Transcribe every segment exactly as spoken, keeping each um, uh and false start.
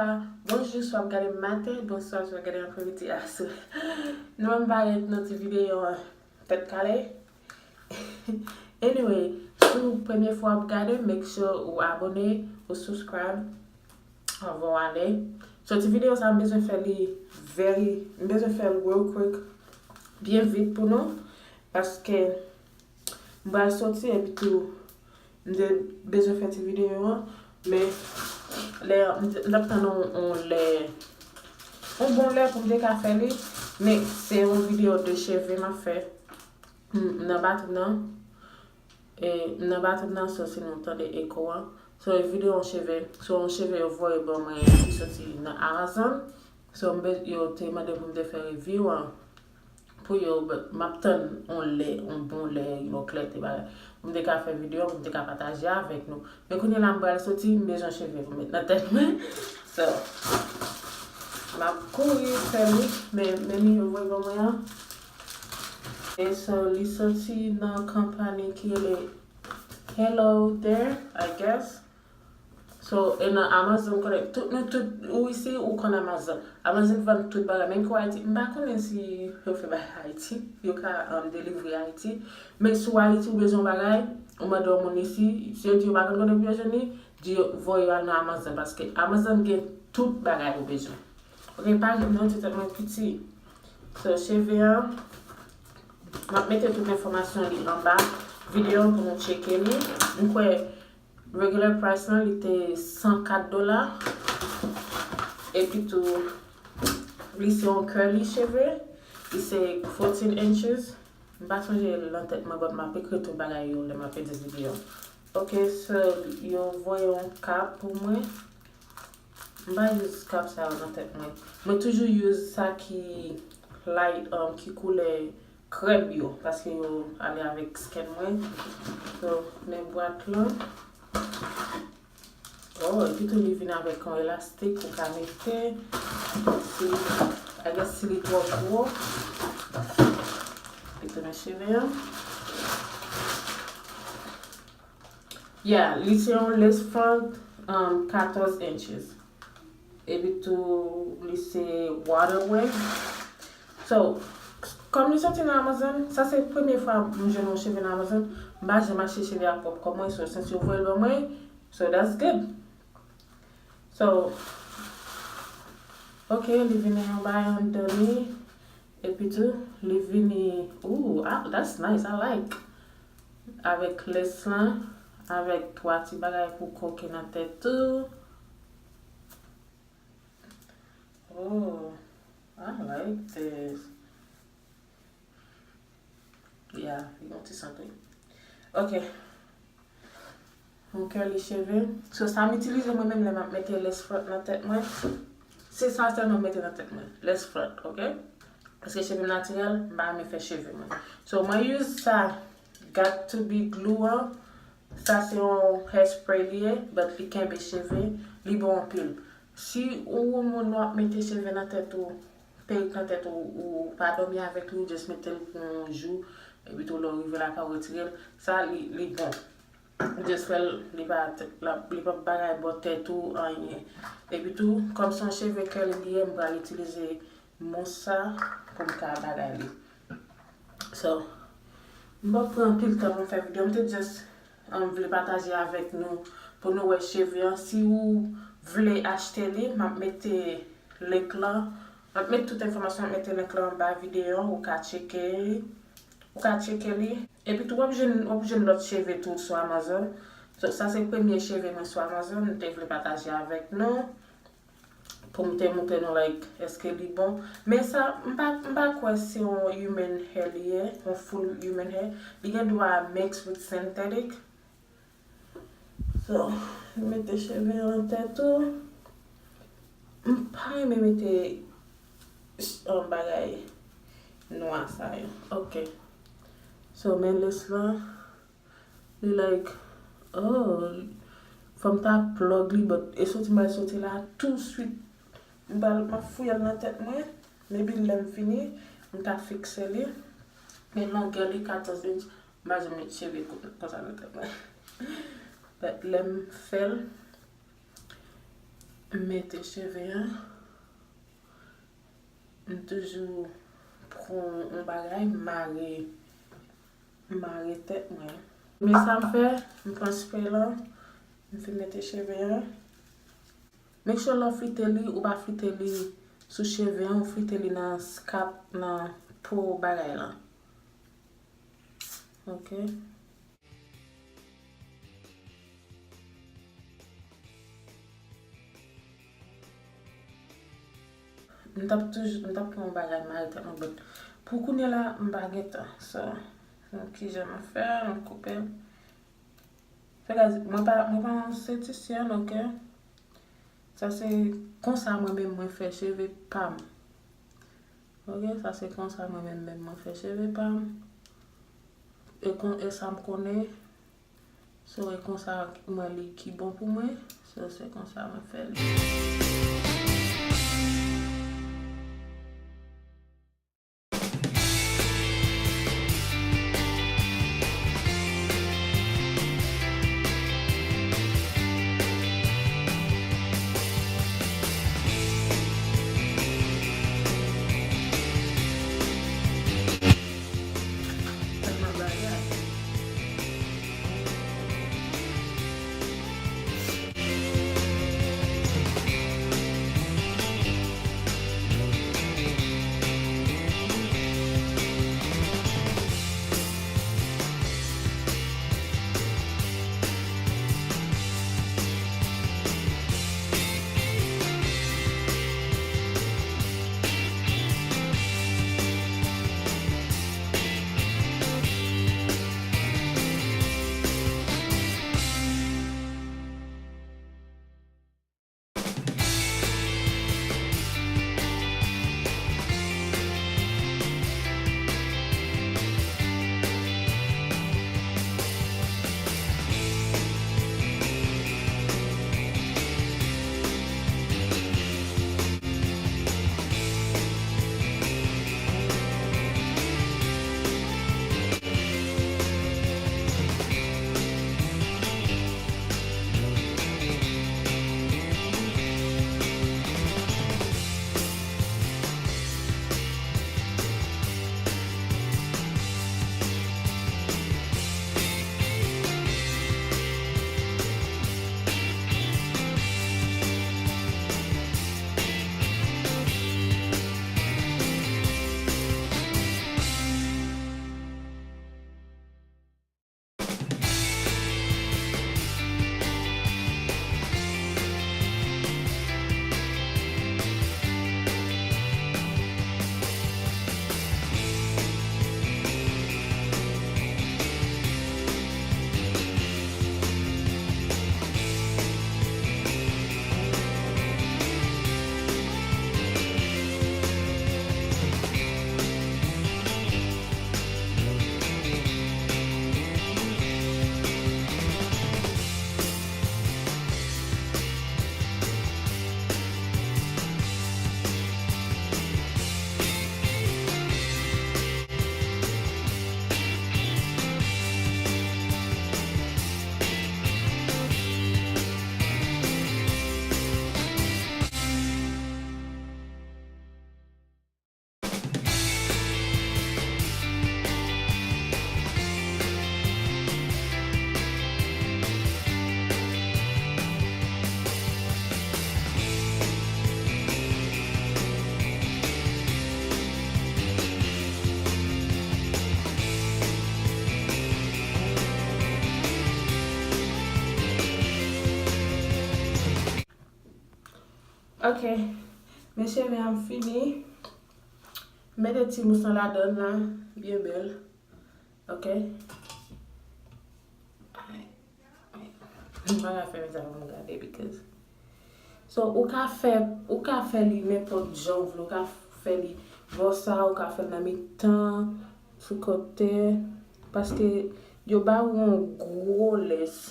Bonjou, swa w ap gade maten, bonswa, swa w ap gade apremidi, aswè. Nou menm parèt nan ti videyo an, tèt kale. Anyway, si w premye fwa w ap gade, make sure ou abone, ou subscribe, anvan w ale. So, ti videyo sa, m bezwen fè li very, m bezwen fè l real quick, byen vit pou nou, paske m pral soti epi tou m te bezwen fè ti videyo an, men lè m te- m t ap tann on, on lè, on bon lè pou m te ka fè li, men se yon videyo de cheve m ap fè. M nan baton nan, e m nan baton nan, so si nou tande eko an, so e videyo yon cheve, so yon cheve yo voye ban mwen ki soti nan Amazon, so m be- yo te mande pou m te fè review an. Pou yo, but m ap tann on lè, on bon lè, yon klète bagay. Pou m te ka fè videyo, pou m te ka pataje avèk nou. Men kounye la, m pral soti, m bezwen cheve pou m met nan tèt mwen. So, m ap kouri fè li, men, men li yo voye ban mwen an. E so, li soti nan konpayi ki rele Hello There, I guess. So, e nan Amazon, konnen tout, nou tout, ou isi, ou konn Amazon. Amazon vann tout bagay, menm ki w Ayiti. M pa konnen si yo fè bagay Ayiti, yo ka, um, delivre Ayiti. Men si w Ayiti, ou bezwen yon bagay, ou mande yon moun isi, si yo di yo pa konn kote pou yo jwenn li, di yo voye yo al nan Amazon, paske Amazon gen tout bagay ou bezwen. Ok, pa ri m non, ti tèt mwen piti. So, cheve an, m ap mete tout enfòmasyon li anba videyo pou nou tcheke li. M kwè regular price lan, li te san kat dola. Epi tou, li se yon curly cheve. Li se fourteen inches. M pa sonje l nan tèt mwen, but m ap ekri tout bagay yo lè m ap edit videyo. Ok, so, yo voye yon kap pou mwen. M pa use kap sa yo nan tèt mwen. Mwen toujou use sa ki light, um, ki koulè krèb yo, paske yo ale avèk skin mwen. So, men bwat lan. Oh, epi tou li vin avèk yon elastik ou ka mete. Si, I guess si li twò gwo, li tounen cheve an. Yeah, li se yon lace front, um, katòz inches. Epi tou, li se waterway. So, kòm li soti nan Amazon, sa se premye fwa m jwenn yon cheve nan Amazon. M pa janm achte cheve a pwòp kò mwen, so, since yo voye l ban mwen, so that's good. So, ok, li vin yon bagay anndan li. Epi tou, li vini, ooh, ah, that's nice, I like. Avèk lace lan, avèk twa ti bagay pou koke nan tèt tou. Oh, I like this. Yeah, li gon ti sant wi. Ok. Yon curly cheve. So, sa m itilize mwen menm lè m ap mete lace front nan tèt mwen. Se sa sèlman m mete nan tèt mwen. Lace front, ok? Paske cheve m natirèl, m pa renmen fè cheve mwen. So, mwen use sa Got to Be glue an. Sa se yon hairspray li ye, but li kenbe cheve, li bon anpil. Si ou yon moun w ap mete cheve nan tèt ou, perik nan tèt ou, ou pa dòmi avèk li, ou just mete l pou yon jou, epi tou lè w rive lakay ou retire l, sa li, li bon. Ou just fè l, li pa, li p ap bagay bò tèt ou, anyen. Epi tou, kòm se yon cheve curly li ye, m pral itilize mous sa pou m ka bagay li. So, m p ap pran anpil tan pou m fè videyo. M te just, um, vle pataje avèk nou, pou nou wè cheve an. Si ou vle achte li, m ap mete link lan. M ap met tout enfòmasyon, m ap mete link lan anba videyo an, ou ka tcheke, ou ka tcheke li. Epi tou, w ap jwenn, w ap jwenn lòt cheve tou sou Amazon. So, sa se premye cheve mwen sou Amazon, m te vle pataje avèk nou. Pou m te montre nou, like, èske li bon. Men sa, m pa, m pa kwè se yon human hair li ye, yon full human hair. Li gen dwa mix with synthetic. So, mete cheve an tèt ou. M pa renmen mete ch- um, bagay nwa sa yo. Ok. So, men lace lan. Li like, oh, fò m ta plug li, but e soti m al soti la touswit. M pral, m ap fouye l nan tèt mwen. Maybe lè m fini, m ta fikse li. Men longè li katòz inch, m pa janm met cheve ko- konsa nan tèt mwen. But lè m fè l, M mete cheve an. M toujou pran yon bagay, m mare, m mare tèt mwen. Men sa m fè, m pran spray lan, m fin mete cheve an. Make sure lè w frite li, ou pa frite li sou cheve an, ou frite li nan scalp, nan po bagay lan. Ok. M t ap toujou, m t ap pran yon bagay mare tèt mwen, but pou kounye la, m pa gen tan. So, kijan m ap fè, m koupe. Fè gaz, mwen pa, mwen pa yon estetisyen, ok? Sa se konsa mwen menm mwen fè cheve pa m. Ok, sa se konsa mwen menm menm mwen fè cheve pa m. E kon, e sa m konnen. So, e konsa mwen li ki bon pou mwen. So, se konsa mwen fè li. Ok, men cheve a m fini. Mete ti mous lan ladann la, byen bèl. Ok. M pa ka fè sa pou m gade because. So, ou ka fè, ou ka fè li nenpòt jan ou vle, ou ka fè li bò sa, ou ka fè l nan mitan, sou kote, paske yo ba ou yon gwo lès.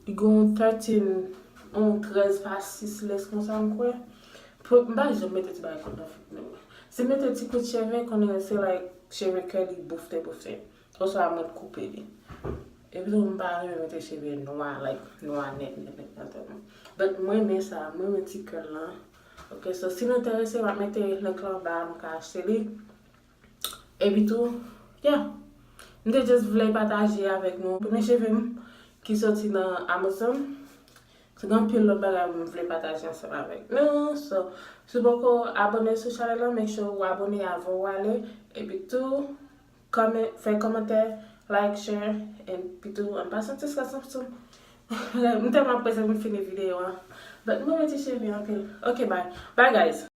Li gen yon thirteen, yon trèz pa sis lès konsa, m kwè. Pou, m pa janm mete ti bagay kout nan fèt mwen. Si m mete ti kout cheve, konnen se like cheve kè li boufte boufte. Oswa mwen koupe li. E Epi tou, m pa renmen mete cheve nwa, like, nwa nèt, nèt, nèt nan tèt mwen. But mwen renmen sa, mwen renmen ti curl lan. Ok, so si nou enterese, m ap mete link lan anba, m ka achte li. Epi tou, yeah. M te just vle pataje avèk nou premye cheve m ki soti nan Amazon. So, gen anpil lòt bagay m vle pataje ansanm avèk nou. So, si w poko abone sou chanèl lan, make sure ou abone avan ou ale. Epi tou, kòman, fè kòmantè, like, share, and pi tou, ann pa santi stres ansanm. M tèlman prese pou m fini videyo a. But mwen renmen ti cheve anpil. Ok, bye. Bye, guys.